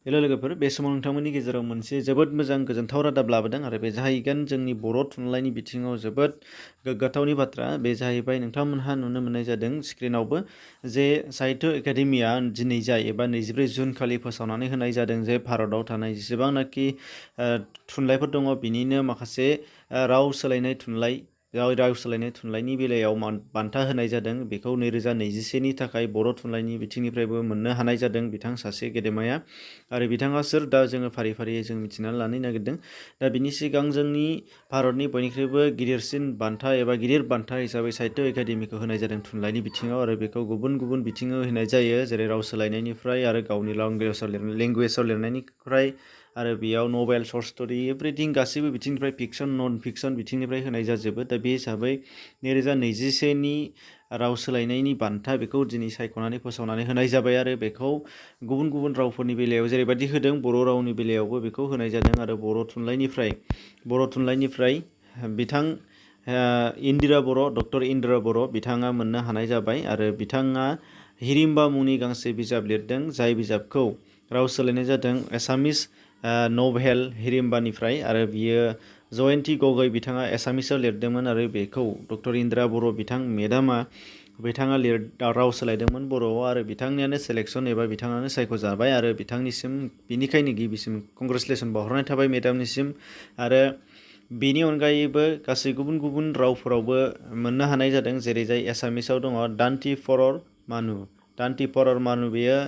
Hello लोगोफोर, बे समाव नोंथांमोननि गेजेराव मोनसे जोबोद मोजां गोजोनथाव रादाब लाबोदों आरो बे जाहैगोन जोंनि बर' थुनलाइनि बिथिङाव जोबोद गोग्गाथावनि बाथ्रा। बे जाहैबाय नोंथांमोनहा नुनो मोननाय जादों स्क्रिनावबो जे साहित्य एकाडेमिया दिनै जाय एबा 24 जुन खालि फोसावनानै होनाय जादों जे भारताव थानाय जेसेबांनाखि थुनलाइफोर दङ बिनिनो माखासे राव सोलायनाय थुनलाइ राव सोलायनाय थुनलाइनि बेलायाव बान्था होनाय जादों। बेखौ 2021नि थाखाय बर' थुनलाइनि बिथिंनिफ्रायबो मोननो हानाय जादों बिथां सासे गेदेमाया। आरो बिथाङा सोर दा जोङो फारि फारियै जों मिथिनानै लानो नागिरदों। दा बिनि सिगां जोंनि भारतनि बयनिख्रुइबो गिदिरसिन बान्था एबा गिदिर बान्था हिसाबै साहित्य एकाडेमिखौ होनाय जादों थुनलाइनि बिथिङाव। आरो बेखौ गुबुन गुबुन बिथिङाव होनाय जायो, जेरै राव सोलायनायनिफ्राय आरो गावनि लेंगुवेजाव लिरनायनिफ्राय आरो बेयाव नभेल, सर्ट स्ट'रि एभ्रिथिं गासैबो बिथिंनिफ्राय फिक्सन, नन फिक्सन बिथिंनिफ्राय होनाय जाजोबो। दा बे हिसाबै 2021नि राव सोलायनायनि बान्था बेखौ दिनै सायख'नानै फोसावनानै होनाय जाबाय। आरो बेखौ गुबुन गुबुन रावफोरनि बेलायाव जेरैबायदि होदों बर' रावनि बेलायावबो बेखौ होनाय जादों। आरो बर' थुनलाइनिफ्राय बिथां इन्दिरा बर', डक्टर इन्दिरा बर' बिथाङा मोननो हानाय जाबाय। आरो बिथाङा हिरिम्बा मुंनि गांसे बिजाब लिरदों, जाय बिजाबखौ राव सोलायनाय जादों एसामिस नभेल हिरिम्बानिफ्राय। आरो बियो जयन्ती गगৈ बिथाङा एसामिसाव लिरदोंमोन आरो बेखौ डक्टर इन्दिरा बर' बिथां मेडामा बिथाङा राव सोलायदोंमोन बर'आव। आरो बिथांनियानो सेलेक्सन एबा बिथाङानो सायख'जाबाय। आरो बिथांनिसिम बिनिखायनो गिबिसिम कंग्रेचुलेसन बावहरनाय थाबाय मेडामनिसिम। आरो बेनि अनगायैबो गासै गुबुन गुबुन रावफोरावबो मोननो हानाय जादों, जेरै जाय एसामिसाव दङ दान्ति फरर मानु बेयो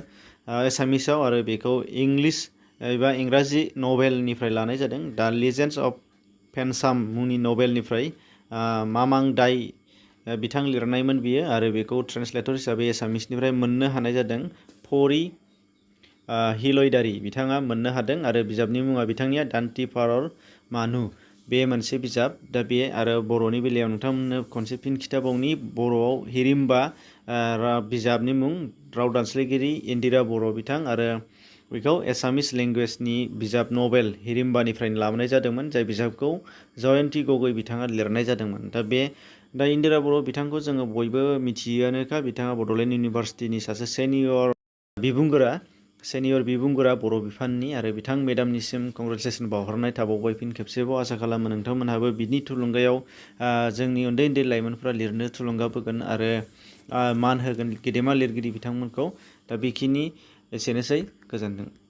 एसामिसाव। आरो बेखौ इंलिस एबा इंराजि नभेलनिफ्राय लानाय जादों, दा लिजेन्ड्स अफ फेनसाम मुंनि नभेलनिफ्राय मामां दाइ बिथां लिरनायमोन बियो। आरो बेखौ ट्रेन्सलेटर हिसाबै एसामिसनिफ्राय मोननो हानाय जादों फरि हिलयदारि बिथाङा मोननो हादों। आरो बिजाबनि मुङा बिथांनिया दान्ति फरर मानु, बे मोनसे बिजाब। दा बे आरो बर'नि बेलायाव नोंथांमोननो खनसे फिन खिथाबावनि, बर'आव हिरिम्बा बिजाबनि मुं, राव दानस्लायगिरि इन्दिरा बर' बिथां। आरो बेखौ एसामिस लेंगुवेजनि बिजाब नभेल हिरिम्बानिफ्रायनो लाबोनाय जादोंमोन, जाय बिजाबखौ जयन्ती गगৈ बिथाङा लिरनाय जादोंमोन। दा इन्दिरा बर' बिथांखौ जोङो बयबो मिथियोआनोखा। बिथाङा बड'लेण्ड इउनिभारसिटिनि सासे सेनियर बिबुंगोरा बर' बिफाननि। आरो बिथां मेडामनिसिम कंग्रेचुलेसन बावहरनाय थाबावबाय फिन खेबसेबाव। आसा खालामो नोंथांमोनहाबो बिनि थुलुंगायाव जोंनि उन्दै उन्दै लाइमोनफोरा लिरनो थुलुंगाबोगोन आरो मान होगोन गेदेमा लिरगिरि बिथांमोनखौ। दा बेखिनि एसेनोसै, गोजोन्थों।